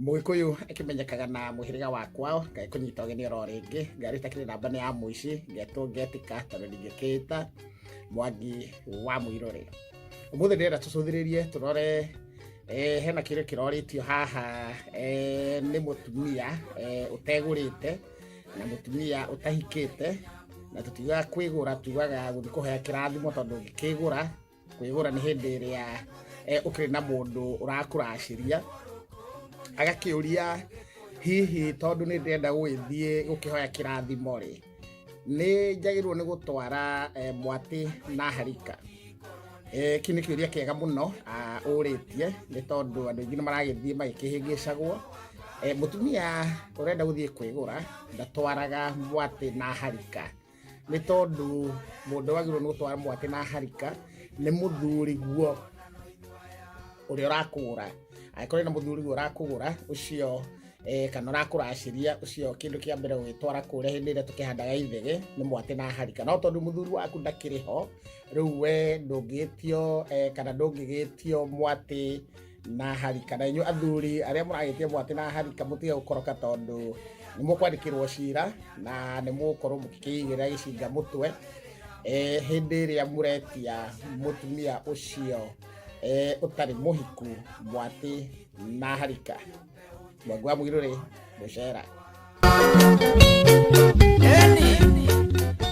Mũgĩkũyũ akĩmenyekaga na mũhĩrĩga wa kwao. Ngai kũnyita ũgeni oro rĩngĩ. Ngari itakĩrĩ namba nĩ ya mũici, ngetwo ngetĩka tondũ ndingĩkĩĩta Mwangi wa Mũirũrĩ. Ũmũthĩ ndĩrenda tũcũthĩrĩrie tũrore hena kĩũria kĩrorĩtio haha nĩ mũtumia ũtegũrĩte na mũtumia ũtahikĩte, na tũtiugaga kwĩgũra, tugaga gũthiĩ kũhoya kĩrathimo, tondũ ũngĩkĩgũra, kwĩgũra nĩ hĩndĩ ĩrĩa ũkĩrĩ na mũndũ ũrakũracĩria. Agakĩũria, hihi tondũ nĩ ndĩrenda gũgĩthiĩ gũkĩhoya kĩrathimo rĩ, nĩ njagĩrĩirwo nĩ gũtwara mwatĩ na harika? Kĩu nĩ kĩũria kĩega mũno ũrĩtie, nĩ tondũ andũ aingĩ nĩ maragĩthiĩ magĩkĩhĩngĩcagwo. Mũtumia ũrenda gũthiĩ kwĩgũra ndatwaraga mwatĩ na harika, nĩ tondũ mũndũ wagĩrĩirwo nĩ gũtwara mwatĩ na harika nĩ mũthuriguo ũrĩa ũrakũgũra. Angĩkorwo na mũthuriguo ũrakũgũra ũcio kana ũrakũracĩria ũcio, kĩndũ kĩa mbere ũgĩtwara kũrĩa hĩndĩ ĩrĩa tũkĩhandaga ithĩgĩ nĩ mwatĩ na harika. No tondũ mũthuri waku ndakĩrĩ ho rĩu, we ndũngĩtio kana ndũngĩgĩtio mwatĩ na harika. Na inyuĩ athuri arĩa mũragĩtia mwatĩ na harika, mũtige gũkoroka, tondũ nĩ mũkwandĩkĩrwo cira na nĩ mũgũkorwo mũkĩigĩrĩra gĩcinga mũtwe hĩndĩ ĩrĩa mũretia mũtumia ũcio ũtarĩ mũhiku mwatĩ na harika. Mwangi wa Mũirũrĩ, mũcera. Eni.